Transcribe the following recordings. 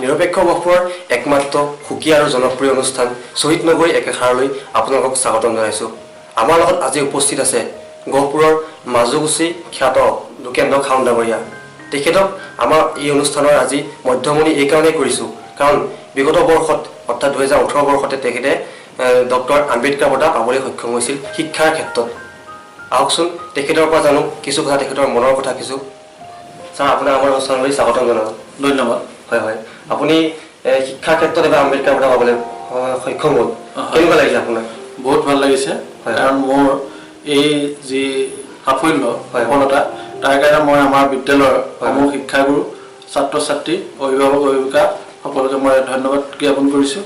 নিৰপেক্ষ গহপুৰৰ একমাত্ৰ সুকীয়া আৰু জনপ্ৰিয় অনুষ্ঠান শ্বহীদ নগৰী একেষাৰলৈ আপোনালোকক স্বাগতম জনাইছোঁ। আমাৰ লগত আজি উপস্থিত আছে গহপুৰৰ মাজুকুচি খ্যাত লোকেন্দ্ৰ খাউণ্ড ডাঙৰীয়া। তেখেতক আমাৰ এই অনুষ্ঠানৰ আজি মধ্যমণি এইকাৰণেই কৰিছোঁ, কাৰণ বিগত বৰ্ষত, অৰ্থাৎ 2018 বৰ্ষতে তেখেতে ডক্টৰ আম্বেদকাৰ বঁটা পাবলৈ সক্ষম হৈছিল শিক্ষাৰ ক্ষেত্ৰত। আহকচোন, তেখেতৰ পৰা জানো কিছু কথা, তেখেতৰ মনৰ কথা কিছু। ছাৰ, আপোনাক আমাৰ অনুষ্ঠানলৈ স্বাগতম জনালোঁ। ধন্যবাদ। হয়, আপুনি শিক্ষাৰ ক্ষেত্ৰত এবাৰ আম্বেদকাৰ বঁটা পাবলৈ সক্ষম হ'ল। কেনেকুৱা লাগিছে আপোনাক? বহুত ভাল লাগিছে, কাৰণ মোৰ এই যি সাফল্য, সফলতা, তাৰ কাৰণে মই আমাৰ বিদ্যালয়ৰ সমূহ শিক্ষাগুৰু, ছাত্ৰ ছাত্ৰী, অভিভাৱক অভিভাৱিকা সকলোকে মই ধন্যবাদ জ্ঞাপন কৰিছোঁ।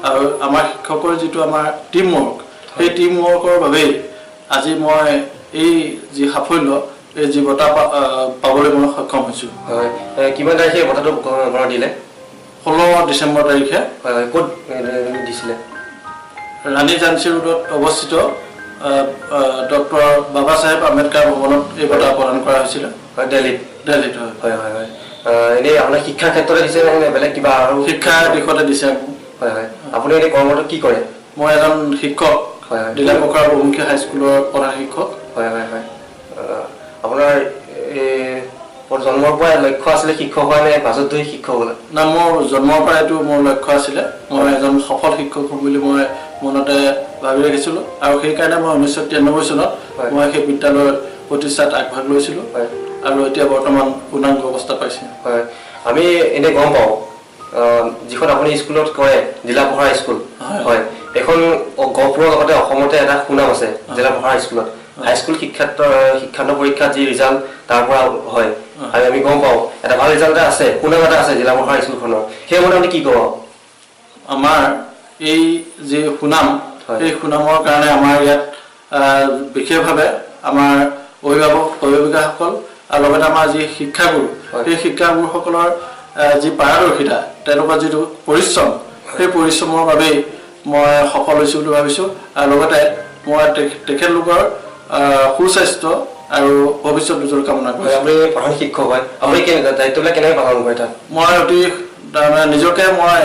আৰু আমাৰ শিক্ষকৰ যিটো আমাৰ টীম ৱৰ্ক, সেই টীম ৱৰ্কৰ বাবেই আজি মই এই যি সাফল্য, এই যি বঁটা পাবলৈ মই সক্ষম হৈছোঁ। হয়, কিমান তাৰিখে এই বঁটাটো ঘোষণা দিলে? 16 ডিচেম্বৰ তাৰিখে। হয়, ক'ত দিছিলে? ৰাণী ঝান্সী ৰোডত অৱস্থিত ডক্টৰ বাবা চাহেব আম্বেদকাৰ ভৱনত এই বঁটা প্ৰদান কৰা হৈছিলে। হয়, দিল্লীত? দিল্লীত, হয়। হয়, এনেই আপোনাৰ শিক্ষাৰ ক্ষেত্ৰতে দিছে নে বেলেগ কিবা আৰু? শিক্ষাৰ দিশতে দিছে। হয়, আপুনি এনেই কৰ্মটো কি কৰে? মই এজন শিক্ষক। হয় হয় ডিলাপখৰা বহুমুখী হাইস্কুলৰ প্ৰধান শিক্ষক। হয়, আপোনাৰ এই জন্মৰ পৰাই লক্ষ্য আছিলে শিক্ষক হোৱা নে পাছত ধৰি শিক্ষক হ'লে? না, মোৰ জন্মৰ পৰাই এইটো মোৰ লক্ষ্য আছিলে। মই এজন সফল শিক্ষক হ'ম বুলি মই মনতে ভাবি ৰাখিছিলোঁ আৰু সেইকাৰণে মই 1993 চনত মই সেই বিদ্যালয়ৰ প্ৰতিষ্ঠাত আগভাগ লৈছিলোঁ আৰু এতিয়া বৰ্তমান পূৰ্ণাংগ অৱস্থা পাইছে। হয়, আমি এনেই গম পাওঁ, যিখন আপুনি স্কুলত কৰে, জিলা পখৰা স্কুল, হয়, এইখন গহপুৰৰ লগতে অসমতে এটা সুনাম আছে। জিলা পখৰা স্কুলত হাইস্কুল শিক্ষান্ত পৰীক্ষাত যি ৰিজাল্ট তাৰ পৰা হয় আৰু আমি গম পাওঁ এটা ভাল ৰিজাল্ট এটা আছে, সুনাম এটা আছে জিলা পখৰা স্কুলখনৰ। সেইমতে আপুনি কি ক'ব? আমাৰ এই যি সুনাম, সেই সুনামৰ কাৰণে আমাৰ ইয়াত বিশেষভাৱে আমাৰ অভিভাৱক অভিভাৱিকাসকল আৰু লগতে আমাৰ যি শিক্ষাগুৰু, সেই শিক্ষাগুৰুসকলৰ যি পাৰদৰ্শিতা, তেওঁলোকৰ যিটো পৰিশ্ৰম, সেই পৰিশ্ৰমৰ বাবেই মই সফল হৈছোঁ বুলি ভাবিছোঁ। আৰু লগতে মই তেখেতলোকৰ সুস্বাস্থ্য আৰু ভৱিষ্যত উজ্জ্বল কামনা কৰিছোঁ। আপুনি প্ৰধান শিক্ষক হয়, আপুনি কেনেকুৱা দায়িত্ববিলাক কেনেকৈ পালন কৰে তাত? মই অতি তাৰমানে নিজকে মই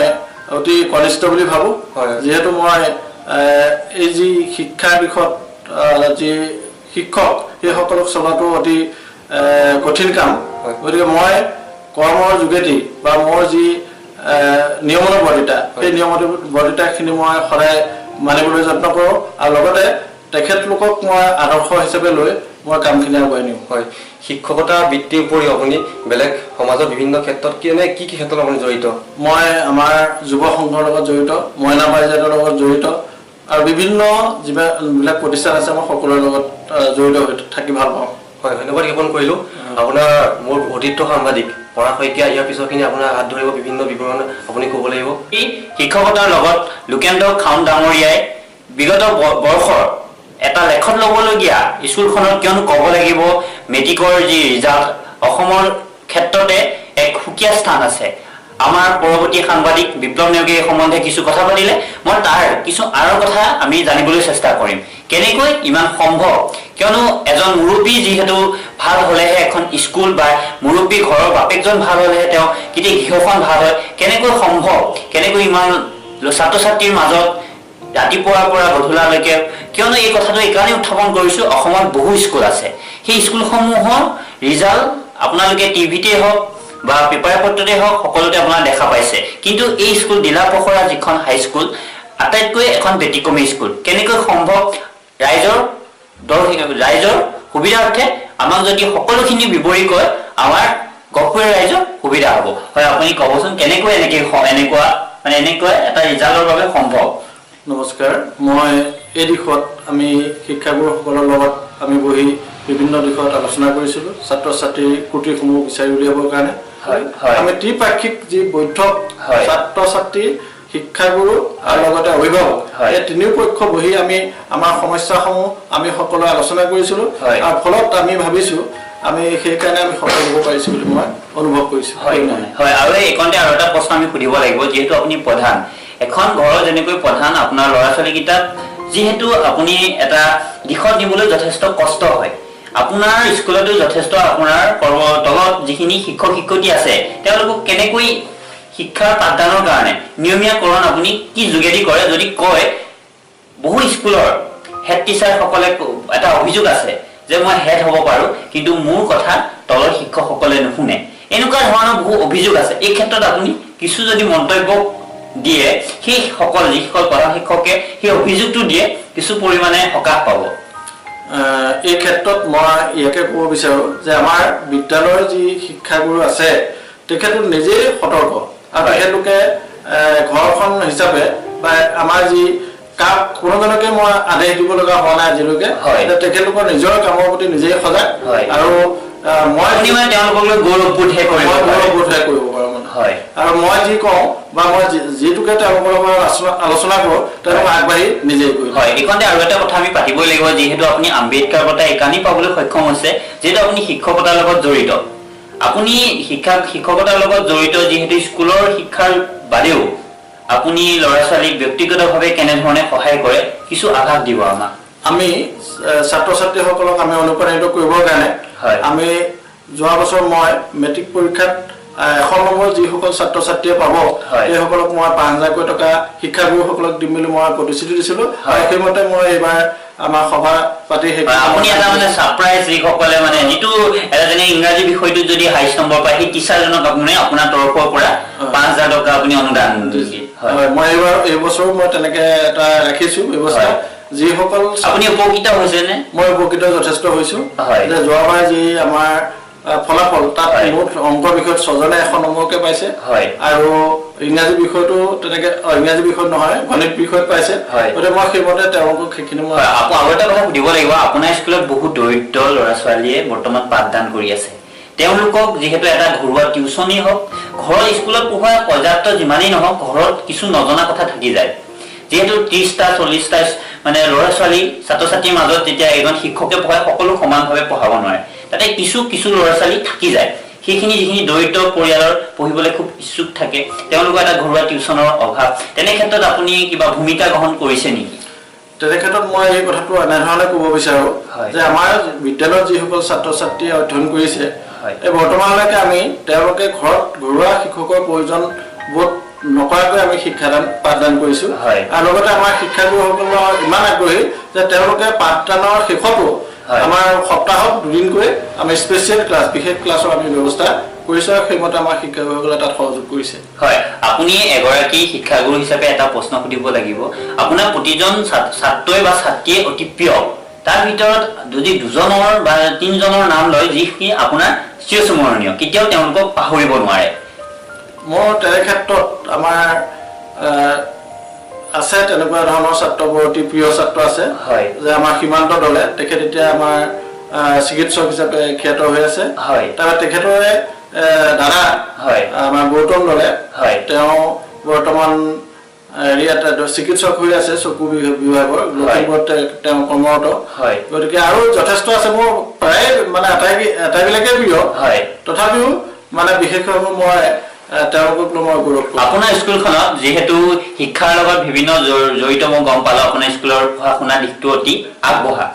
অতি কনিষ্ঠ বুলি ভাবোঁ, যিহেতু মই এই যি শিক্ষাৰ দিশত যি শিক্ষক, সেইসকলক চলোৱাটো অতি কঠিন কাম। গতিকে মই কৰ্মৰ যোগেদি বা মোৰ যি নিয়মানুৱৰ্তিতা, সেই নিয়মানুৱৰ্তিতাখিনি মই সদায় মানিবলৈ যত্ন কৰোঁ আৰু লগতে তেখেতলোকক মই আদৰ্শ হিচাপে লৈ মই কামখিনি আগুৱাই নিওঁ। হয়, শিক্ষকতা বৃত্তিৰ উপৰিও আপুনি বেলেগ সমাজৰ বিভিন্ন ক্ষেত্ৰত কেনে কি কি ক্ষেত্ৰত আপুনি জড়িত? মই আমাৰ যুৱ সংঘৰ লগত জড়িত, মইনা পাৰিজাতৰ লগত জড়িত আৰু বিভিন্ন যিবিলাক প্ৰতিষ্ঠান আছে, মই সকলোৰে লগত জড়িত হৈ থাকি ভাল পাওঁ। হয়, ধন্যবাদ জ্ঞাপন কৰিলোঁ আপোনাৰ। মোৰ অতিথি সাংবাদিক পৰাগ শইকীয়া, ইয়াৰ পিছৰখিনি আপোনাৰ হাত ধৰিব, বিভিন্ন বিৱৰণ আপুনি ক'ব লাগিব। এই শিক্ষকতাৰ লগত লোকেন্দ্ৰ খাউণ্ড ডাঙৰীয়াই বিগত বৰ্ষৰ এটা লেখত ল'বলগীয়া স্কুলখনত, কিয়নো ক'ব লাগিব মেট্ৰিকৰ যি ৰিজাল্ট, অসমৰ ক্ষেত্ৰতে এক সুকীয়া স্থান আছে। আমাৰ পৰৱৰ্তী সাংবাদিক বিপ্লৱ নেওগে এই সম্বন্ধে কিছু কথা পাতিলে। মই তাৰ কিছু আঁৰৰ কথা আমি জানিবলৈ চেষ্টা কৰিম, কেনেকৈ ইমান সম্ভৱ। কিয়নো এজন মুৰব্বী যিহেতু ভাল হ'লেহে এখন স্কুল বা মুৰব্বী ঘৰৰ বাপেকজন ভাল হ'লেহে তেওঁ কেতিয়া গৃহখন ভাল হয়। কেনেকৈ সম্ভৱ, কেনেকৈ ইমান ছাত্ৰ ছাত্ৰীৰ মাজত ৰাতিপুৱাৰ পৰা গধূলালৈকে? কিয়নো এই কথাটো এইকাৰণেই উত্থাপন কৰিছোঁ, অসমত বহু স্কুল আছে, সেই স্কুলসমূহৰ ৰিজাল্ট আপোনালোকে টিভিতেই হওক বা পেপাৰ পত্ৰতে হওক, সকলোতে আপোনাৰ দেখা পাইছে। কিন্তু এই স্কুল ডিলাপখৰা যিখন হাইস্কুল, আটাইতকৈ এখন ব্যতিক্ৰমী স্কুল। কেনেকৈ সম্ভৱ, ৰাইজৰ সুবিধাৰ্থে আমাক যদি সকলোখিনি বিৱৰি কয়, আমাৰ গহপুৰীয়া ৰাইজৰ সুবিধা হ'ব। হয়, আপুনি ক'বচোন, কেনেকৈ এনেকৈ এনেকুৱা মানে এনেকুৱা এটা ৰিজাল্টৰ বাবে সম্ভৱ? নমস্কাৰ। মই এই দিশত আমি শিক্ষাগুৰুসকলৰ লগত আমি বহি বিভিন্ন দিশত আলোচনা কৰিছিলোঁ, ছাত্ৰ ছাত্ৰীৰ ত্ৰুটিসমূহ বিচাৰি উলিয়াবৰ কাৰণে। হয় হয় আমি ত্ৰিপাক্ষিক যি বৈঠক, ছাত্ৰ ছাত্ৰী, শিক্ষাগুৰু আৰু লগতে অভিভাৱক, এই তিনিও পক্ষ বহি আমি আমাৰ সমস্যাসমূহ আমি সকলোৱে আলোচনা কৰিছিলোঁ আৰু ফলত আমি ভাবিছোঁ, আমি সেইকাৰণে আমি সফল হ'ব পাৰিছোঁ বুলি মই অনুভৱ কৰিছোঁ। হয়, আৰু এইকণতে আৰু এটা প্ৰশ্ন আমি সুধিব লাগিব। যিহেতু আপুনি প্ৰধান, এখন ঘৰৰ যেনেকৈ প্ৰধান, আপোনাৰ ল'ৰা ছোৱালীকেইটাক যিহেতু আপুনি এটা দিশত নিবলৈ যথেষ্ট কষ্ট হয়, আপোনাৰ স্কুলতো যথেষ্ট আপোনাৰ তলত যিখিনি শিক্ষক শিক্ষয়িত্ৰী আছে, তেওঁলোকক কেনেকৈ শিক্ষাৰ পাঠদানৰ কাৰণে নিয়মীয়াকৰণ আপুনি কি যোগেদি কৰে যদি কয়? বহু স্কুলৰ হেড টিচাৰসকলে এটা অভিযোগ আছে যে মই হেড হ'ব পাৰোঁ, কিন্তু মোৰ কথা তলৰ শিক্ষকসকলে নুশুনে। এনেকুৱা ধৰণৰ বহু অভিযোগ আছে। এই ক্ষেত্ৰত আপুনি কিছু যদি মন্তব্য দিয়ে, সেইসকল যিসকল প্ৰধান শিক্ষকে সেই অভিযোগটো দিয়ে, কিছু পৰিমাণে সকাহ পাব। এই ক্ষেত্ৰত মই ইয়াকে ক'ব বিচাৰোঁ যে আমাৰ বিদ্যালয়ৰ যি শিক্ষাগুৰু আছে, তেখেতলোক নিজেই সতৰ্ক আৰু তেখেতলোকে ঘৰখন হিচাপে বা আমাৰ যি কাম, কোনোজনকে মই আদেশ দিব লগা হোৱা নাই আজিলৈকে। যে তেখেতলোকৰ নিজৰ কামৰ প্ৰতি নিজেই সজাগ আৰু মই আপুনি মানে তেওঁলোকক লৈ গৌৰৱবোধহে কৰিব মই পাৰে। গৌৰৱবোধহে কৰিব পাৰোঁ মানে। আৰু মই যি কওঁ বা মই যিটোকে তেওঁলোকৰ লগত আলোচনা কৰোঁ, তেওঁলোক আগবাঢ়ি নিজেই কৰিব। হয়, এইখনতে আৰু এটা কথা আমি পাতিবই লাগিব। যিহেতু আপুনি আম্বেদকাৰ বঁটা এইকাৰণেই পাবলৈ সক্ষম হৈছে, যিহেতু আপুনি শিক্ষকতাৰ লগত জড়িত। আপুনি শিক্ষকতাৰ লগত জড়িত, যিহেতু স্কুলৰ শিক্ষাৰ বাদেও আপুনি ল'ৰা ছোৱালীক ব্যক্তিগতভাৱে কেনেধৰণে সহায় কৰে, কিছু আভাস দিব আমাক। আমি ছাত্ৰ ছাত্ৰীসকলক আমি অনুপ্ৰাণিত কৰিবৰ কাৰণে আমি যোৱা বছৰ মই মেট্ৰিক পৰীক্ষাত 100 নম্বৰ যিসকল ছাত্ৰ ছাত্ৰীয়ে পাব, সেইসকলক মই 5000কৈ টকা শিক্ষাগুৰুসকলক দিম বুলি মই প্ৰতিশ্ৰুতি দিছিলোঁ। আৰু সেইমতে মই এইবাৰ আমাৰ সভা পাতি হয়, আপুনি এটা মানে ছাৰপ্ৰাইজ, যিসকলে মানে যিটো এটা যেনে ইংৰাজী বিষয়টোত যদি হাইষ্ট নম্বৰ পায়, সেই টিচাৰজনক আপুনি আপোনাৰ তৰফৰ পৰা 5000 টকা আপুনি অনুদান দিয়ে। হয়। হয়, মই এইবাৰ এইবছৰো মই তেনেকে এটা ৰাখিছো ব্যৱস্থা। যিসকল আপুনি উপকৃত হৈছেনে? মই উপকৃত যথেষ্ট হৈছো যে যোৱাবাৰ যি আমাৰ ফলাফল, তাত মুঠ অংক বিষয়ত ছজনে 100 নম্বৰকে পাইছে আৰু ইংৰাজী বিষয়টো তেনেকে, ইংৰাজী বিষয়ত নহয়, গণিত বিষয়ত পাইছে। গতিকে মই সেইমতে তেওঁলোকক সেইখিনি মই হয়, আৰু এটা কথা সুধিব লাগিব। আপোনাৰ স্কুলত বহুত দৰিদ্ৰ ল'ৰা ছোৱালীয়ে বৰ্তমান পাঠদান কৰি আছে। তেওঁলোকক যিহেতু এটা ঘৰুৱা টিউচনেই হওক, ঘৰৰ স্কুলত পঢ়োৱা পৰ্যাপ্ত যিমানেই নহওক, ঘৰত কিছু নজনা কথা থাকি যায়। যিহেতু 30টা 40টা মানে ল'ৰা ছোৱালী ছাত্ৰ ছাত্ৰীৰ মাজত যেতিয়া এজন শিক্ষকে পঢ়ায়, সকলো সমানভাৱে পঢ়াব নোৱাৰে। তাতে কিছু কিছু ল'ৰা ছোৱালী থাকি যায়। সেইখিনি যিখিনি দৰিদ্ৰ পৰিয়ালৰ পঢ়িবলৈ খুব ইচ্ছুক থাকে, তেওঁলোকৰ এটা ঘৰুৱা টিউচনৰ অভাৱ। তেনে ক্ষেত্ৰত আপুনি কিবা ভূমিকা গ্ৰহণ কৰিছে নেকি? তেনে ক্ষেত্ৰত মই এই কথাটো এনেধৰণে ক'ব বিচাৰোঁ যে আমাৰ বিদ্যালয়ত যিসকল ছাত্ৰ ছাত্ৰীয়ে অধ্যয়ন কৰিছে, এই বৰ্তমানলৈকে আমি তেওঁলোকে ঘৰত ঘৰুৱা শিক্ষকৰ প্ৰয়োজন বোধ নকৰাকৈ আমি শিক্ষাদান পাঠদান কৰিছোঁ। আৰু লগতে আমাৰ শিক্ষাগুৰুসকলৰ ইমান আগ্ৰহী যে তেওঁলোকে পাঠদানৰ শেষতো আমাৰ সপ্তাহত দুদিনকৈ আমি স্পেচিয়েল ক্লাছ, বিশেষ ক্লাছৰ আমি ব্যৱস্থা কৰিছোঁ আৰু সেইমতে আমাৰ শিক্ষাগুৰুসকলে তাত সহযোগ কৰিছে। হয়, আপুনি এগৰাকী শিক্ষাগুৰু হিচাপে এটা প্ৰশ্ন সুধিব লাগিব। আপোনাৰ প্ৰতিজন ছাত্ৰই বা ছাত্ৰীয়ে অতি প্ৰিয়, তাৰ ভিতৰত যদি দুজনৰ বা তিনিজনৰ নাম লয় যিখিনি আপোনাৰ চিৰস্মৰণীয়, কেতিয়াও তেওঁলোকক পাহৰিব নোৱাৰে। মোৰ তেনে ক্ষেত্ৰত আমাৰ আছে তেনেকুৱা ধৰণৰ ছাত্ৰবোৰ, অতি প্ৰিয় ছাত্ৰ আছে যে আমাৰ সীমান্ত দলে, তেখেত এতিয়া আমাৰ চিকিৎসক হিচাপে খ্যাত হৈ আছে। তাৰপৰা তেখেতৰে দাদা আমাৰ গৌতম দলে, তেওঁ বৰ্তমান হেৰিয়াত চিকিৎসক হৈ আছে, চকু বিভাগৰ লখিমপুৰত তেওঁ কৰ্মৰত। গতিকে আৰু যথেষ্ট আছে, মোৰ প্ৰায় মানে আটাইবিলাকে প্ৰিয়। তথাপিও মানে বিশেষভাৱে মই তেওঁলোকক লৈ মই গৌৰৱ কৰোঁ। আপোনাৰ স্কুলখনত যিহেতু শিক্ষাৰ লগত বিভিন্ন জড়িত, মই গম পালো আপোনাৰ স্কুলৰ পঢ়া শুনা দিশটো অতি আগবঢ়া।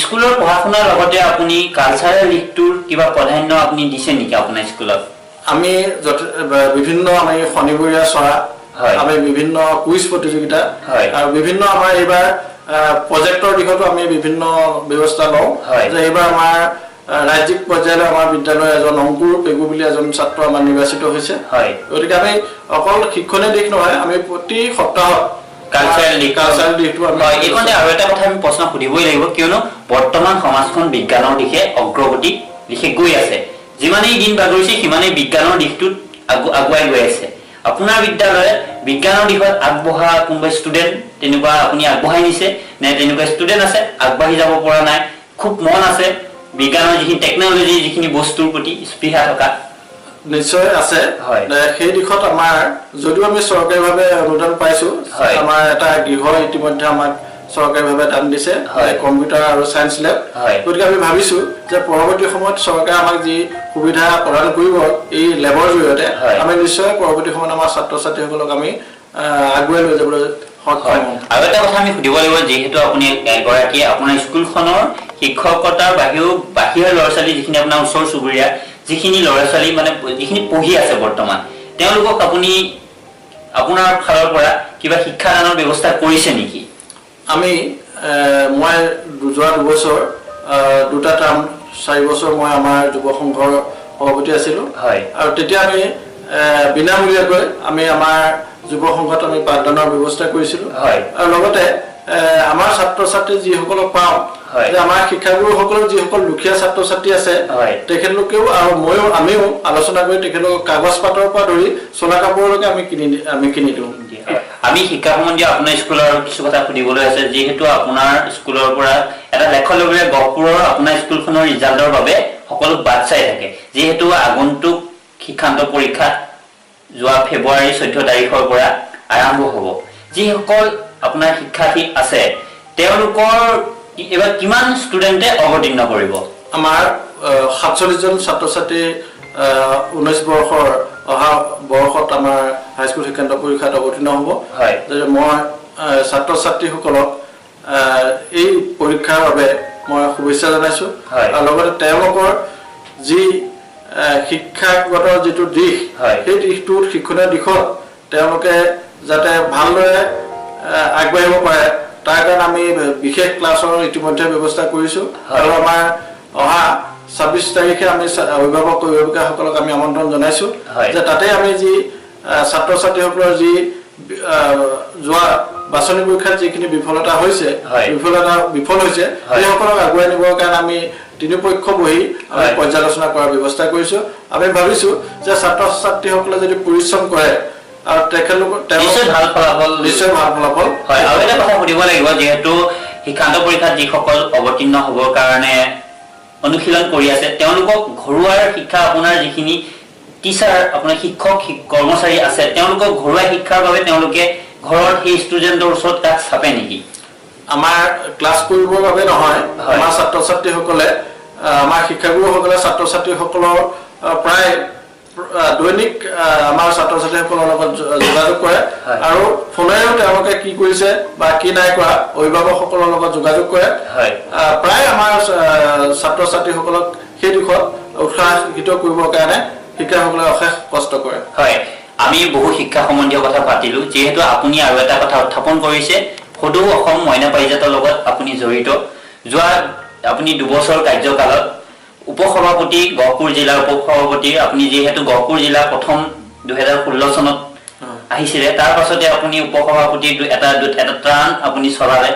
স্কুলৰ পঢ়া শুনাৰ লগতে আপুনি কালচাৰেল দিশটোৰ কিবা প্ৰাধান্য আপুনি দিছে নেকি আপোনাৰ স্কুলত? আমি বিভিন্ন আমি শনিবৰীয়া চৰা, আমি বিভিন্ন কুইজ প্ৰতিযোগিতা আৰু বিভিন্ন আমাৰ এইবাৰ প্ৰজেক্টৰ দিশতো আমি বিভিন্ন ব্যৱস্থা লওঁ। যে এইবাৰ আমাৰ ৰাজ্যিক পৰ্যায়লৈ আমাৰ বিদ্যালয়ৰ এজন অংকুৰ পেগু বুলি এজন ছাত্ৰ আমাৰ নিৰ্বাচিত হৈছে। গতিকে আমি অকল শিক্ষণীয় দিশ নহয়, আমি প্ৰতি সপ্তাহত কালচাৰেল দিশ, কালচাৰেল দিশটো আমি হয়, এইখনতে আৰু এটা কথা আমি প্ৰশ্ন সুধিবই লাগিব, কিয়নো বৰ্তমান সমাজখন বিজ্ঞানৰ দিশে অগ্ৰগতি দিশে গৈ আছে। যিমানেই দিন বাগৰিছে সিমানেই বিজ্ঞানৰ দিশটোত আগুৱাই গৈ আছে। আপোনাৰ বিদ্যালয়ত বিজ্ঞানৰ দিশত আগবঢ়া কোনোবা ষ্টুডেণ্ট তেনেকুৱা আপুনি আগবঢ়াই নিছে নে? তেনেকুৱা ষ্টুডেণ্ট আছে আগবাঢ়ি যাব পৰা নাই, খুব মন আছে বিজ্ঞানৰ যিখিনি টেকনলজি যিখিনি বস্তুৰ প্ৰতি স্পৃহা থকা? নিশ্চয় আছে। সেই দিশত আমাৰ যদিও আমি চৰকাৰীভাৱে অনুদান পাইছো, আমাৰ এটা গৃহ ইতিমধ্যে আমাক চৰকাৰীভাৱে দান দিছে, কম্পিউটাৰ আৰু চায়েন্স লেব। গতিকে আমি ভাবিছো যে পৰৱৰ্তী সময়ত চৰকাৰে আমাক যি সুবিধা প্ৰদান কৰিব এই লেবৰ জৰিয়তে, আমি নিশ্চয় পৰৱৰ্তী সময়ত আমাৰ ছাত্ৰ ছাত্ৰীসকলক আমি আগুৱাই লৈ যাবলৈ সক্ষম হ'ম। আৰু এটা কথা আমি সুধিব লাগিব, যিহেতু আপুনি এগৰাকী আপোনাৰ স্কুলখনৰ শিক্ষকতাৰ বাহিৰেও বাহিৰৰ ল'ৰা ছোৱালী যিখিনি আপোনাৰ ওচৰ চুবুৰীয়া যিখিনি ল'ৰা ছোৱালী মানে যিখিনি পঢ়ি আছে বৰ্তমান, তেওঁলোকক আপুনি আপোনাৰ ফালৰ পৰা কিবা শিক্ষাদানৰ ব্যৱস্থা কৰিছে নেকি? আমি মই যোৱা 2 বছৰ, দুটা টাৰ্ম, 4 বছৰ মই আমাৰ যুৱ সংঘৰ সভাপতি আছিলোঁ। আৰু তেতিয়া আমি বিনামূলীয়াকৈ আমি আমাৰ যুৱ সংঘত আমি পাঠদানৰ ব্যৱস্থা কৰিছিলোঁ। আৰু লগতে আমাৰ ছাত্ৰ ছাত্ৰী যিসকলক পাওঁ যে আমাৰ শিক্ষাগুৰুসকলৰ যিসকল দুখীয়া ছাত্ৰ ছাত্ৰী আছে, তেখেতলোকেও আৰু ময়ো, আমিও আলোচনা কৰি তেখেতলোকক কাগজ পাতৰ পৰা ধৰি চোলা কাপোৰলৈকে আমি কিনি দিওঁ। আমি শিক্ষা সম্বন্ধীয় আপোনাৰ স্কুলৰ আৰু কিছু কথা সুধিবলৈ আছে। যিহেতু আপোনাৰ স্কুলৰ পৰা এটা লেখত ল'বলৈ গহপুৰৰ আপোনাৰ স্কুলখনৰ ৰিজাল্টৰ বাবে সকলো বাট চাই থাকে। যিহেতু আগন্তুক শিক্ষান্ত পৰীক্ষা যোৱা ফেব্ৰুৱাৰী 14 তাৰিখৰ পৰা আৰম্ভ হ'ব, যিসকল আপোনাৰ শিক্ষাৰ্থী আছে, তেওঁলোকৰ এইবাৰ কিমান ষ্টুডেণ্টে অৱতীৰ্ণ কৰিব? আমাৰ 47জন ছাত্ৰ ছাত্ৰী 19 বৰ্ষৰ, অহা বৰ্ষত আমাৰ হাইস্কুল শিক্ষান্ত পৰীক্ষাত অৱতীৰ্ণ হ'ব। যে মই ছাত্ৰ ছাত্ৰীসকলক এই পৰীক্ষাৰ বাবে মই শুভেচ্ছা জনাইছোঁ। আৰু লগতে তেওঁলোকৰ যি শিক্ষাগত যিটো দিশ, সেই দিশটোত, শিক্ষণীয় দিশত তেওঁলোকে যাতে ভালদৰে আগবাঢ়িব পাৰে, তাৰ কাৰণে আমি বিশেষ ক্লাছৰ ইতিমধ্যে ব্যৱস্থা কৰিছোঁ। আৰু আমাৰ অহা 26 তাৰিখে আমি অভিভাৱক অভিভাৱিকাসকলক আমি আমন্ত্ৰণ জনাইছোঁ যে তাতে আমি যি ছাত্ৰ ছাত্ৰীসকলৰ যি যোৱা বাছনি পৰীক্ষাত যিখিনি বিফলতা হৈছে, বিফল হৈছে, সেইসকলক আগুৱাই নিবৰ কাৰণে আমি তিনিপক্ষ বহি আমি পৰ্যালোচনা কৰাৰ ব্যৱস্থা কৰিছোঁ। আমি ভাবিছোঁ যে ছাত্ৰ ছাত্ৰীসকলে যদি পৰিশ্ৰম কৰে আৰু তেখেতলোকৰ তেওঁলোক নিশ্চয় ভাল ফলাফল নিশ্চয় ভাল ফলাফল। হয়, আৰু এটা কথা সুধিব লাগিব, যিহেতু শিক্ষান্ত পৰীক্ষাত যিসকল অৱতীৰ্ণ হ'বৰ কাৰণে অনুশীলন কৰি আছে, তেওঁলোকক ঘৰুৱা শিক্ষা, আপোনাৰ যিখিনি টিচাৰ, আপোনাৰ শিক্ষক কৰ্মচাৰী আছে, তেওঁলোকক ঘৰুৱা শিক্ষাৰ বাবে তেওঁলোকে ঘৰত সেই ষ্টুডেণ্টৰ ওচৰত কাষ চাপে নেকি? আমাৰ ক্লাছ কৰিবৰ বাবে নহয়। আমাৰ ছাত্ৰ ছাত্ৰীসকলে, আমাৰ শিক্ষাগুৰুসকলে ছাত্ৰ ছাত্ৰীসকলৰ প্ৰায় দৈনিক আমাৰ ছাত্ৰ ছাত্ৰীসকলৰ লগত যোগাযোগ কৰে আৰু ফোনেৰেও তেওঁলোকে কি কৰিছে বা কি নাই কৰা অভিভাৱকসকলৰ লগত যোগাযোগ কৰে। প্ৰায় আমাৰ ছাত্ৰ ছাত্ৰীসকলক সেই দিশত উৎসাহিত কৰিবৰ কাৰণে শিক্ষকসকলে অশেষ কষ্ট কৰে। হয়, আমি বহু শিক্ষা সম্বন্ধীয় কথা পাতিলো। যিহেতু আপুনি আৰু এটা কথা উত্থাপন কৰিছে, সদৌ অসম মইনা পাৰিজাতৰ লগত আপুনি জড়িত। যোৱা আপুনি 2 বছৰ কাৰ্যকালত উপসভাপতি, গহপুৰ জিলাৰ উপসভাপতি আপুনি, যিহেতু গহপুৰ জিলা প্ৰথম 2016 চনত আহিছিলে, তাৰ পাছতে আপুনি উপসভাপতি এটা টাৰ্ম আপুনি চলালে।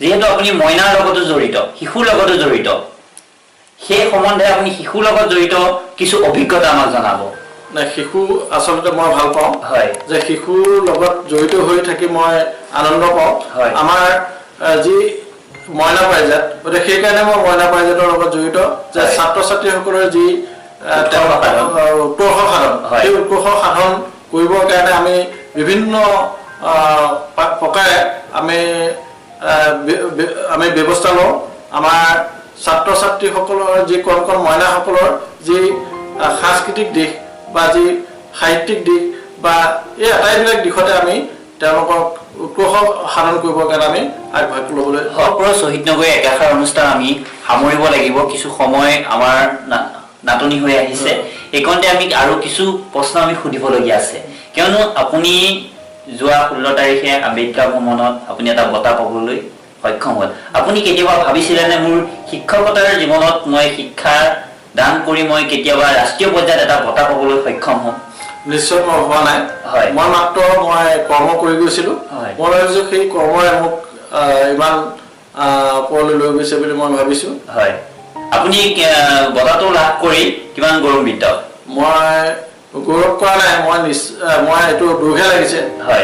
যিহেতু আপুনি মইনাৰ লগতো জড়িত, শিশুৰ লগতো জড়িত, সেই সম্বন্ধে আপুনি শিশুৰ লগত জড়িত কিছু অভিজ্ঞতা আমাক জনাব। নাই, শিশু আচলতে মই ভাল পাওঁ যে শিশুৰ লগত জড়িত হৈ থাকি মই আনন্দ পাওঁ। আমাৰ যি মইনা পাৰিজাত, গতিকে সেইকাৰণে মই মইনা পাৰিজাতৰ লগত জড়িত যে ছাত্ৰ ছাত্ৰীসকলৰ যি উৎকৰ্ষ সাধন। উৎকৰ্ষ সাধন, সেই উৎকৰ্ষ সাধন কৰিবৰ কাৰণে আমি বিভিন্ন প্ৰকাৰে আমি ব্যৱস্থা লওঁ। আমাৰ ছাত্ৰ ছাত্ৰীসকলৰ যি কণ কণ মইনাসকলৰ যি সাংস্কৃতিক দিশ বা যি সাহিত্যিক দিশ বা এই আটাইবিলাক দিশতে আমি তেওঁলোকক উৎকৰ্ষ সাধন কৰিবৰ কাৰণে আমি আগভাগ ল'বলৈ গহপুৰৰ শ্বহীদ নগৰী একাষাৰ অনুষ্ঠান আমি সামৰিব লাগিব। কিছু সময় আমাৰ নাটনি হৈ আহিছে। এইকণতে আমি আৰু কিছু প্ৰশ্ন আমি সুধিবলগীয়া আছে, কিয়নো আপুনি যোৱা 16 তাৰিখে আম্বেদকাৰ ভ্ৰমণত আপুনি এটা বঁটা পাবলৈ সক্ষম হ'ল। আপুনি কেতিয়াবা ভাবিছিলেনে, মোৰ শিক্ষকতাৰ জীৱনত মই শিক্ষা দান কৰি মই কেতিয়াবা ৰাষ্ট্ৰীয় পৰ্যায়ত এটা বঁটা পাবলৈ সক্ষম হ'ম? নিশ্চয় মই হোৱা নাই। মই মাত্ৰ মই কৰ্ম কৰি গৈছিলো। মই ভাবিছো সেই কৰ্মই মোক ইমান ওপৰলৈ লৈ গৈছে বুলি মই ভাবিছো। হয়, আপুনি বঁটাটো লাভ কৰি কিমান গৌৰৱান্বিত? মই গৌৰৱ কৰা নাই, মই এইটো দুখহে লাগিছে।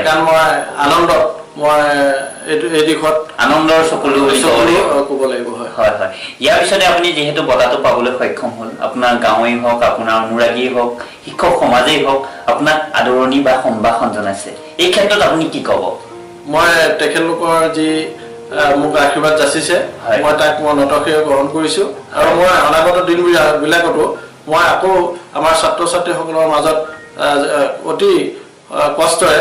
কাৰণ মই আনন্দত মই এই দিশত আনন্দৰ চকুলো বুলি ক'ব চকুলো লাগিব। ক'ব লাগিব, হয়। হয়, ইয়াৰ পিছতে আপুনি যিহেতু বঁটাটো পাবলৈ সক্ষম হ'ল, আপোনাৰ গাঁৱেই হওক, আপোনাৰ অনুৰাগীয়ে হওক, শিক্ষক সমাজেই হওক, আপোনাক আদৰণি বা সম্ভাষণ জনাইছে, এই ক্ষেত্ৰত আপুনি কি ক'ব? মই তেখেতলোকৰ যি মোক আশীৰ্বাদ যাচিছে, মই তাক মই নতশিৰে গ্ৰহণ কৰিছো আৰু মই অনাগত দিনবিলাকতো মই আকৌ আমাৰ ছাত্ৰ ছাত্ৰীসকলৰ মাজত অতি কষ্টৰে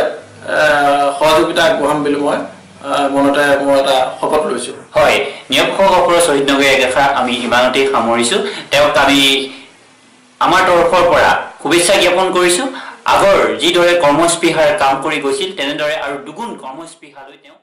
সহযোগিতা আগবঢ়াম বুলি মই মনতে মই এটা শপত লৈছো। হয়, নিয়োগ গহপুৰৰ শ্বহীদ নগৰী একেষাৰ আমি ইমানতেই সামৰিছো। তেওঁক আমি আমাৰ তৰফৰ পৰা শুভেচ্ছা জ্ঞাপন কৰিছো। আগৰ যিদৰে কৰ্মস্পৃহাৰে কাম কৰি গৈছিল, তেনেদৰে আৰু দুগুণ কৰ্মস্পৃহালৈ তেওঁ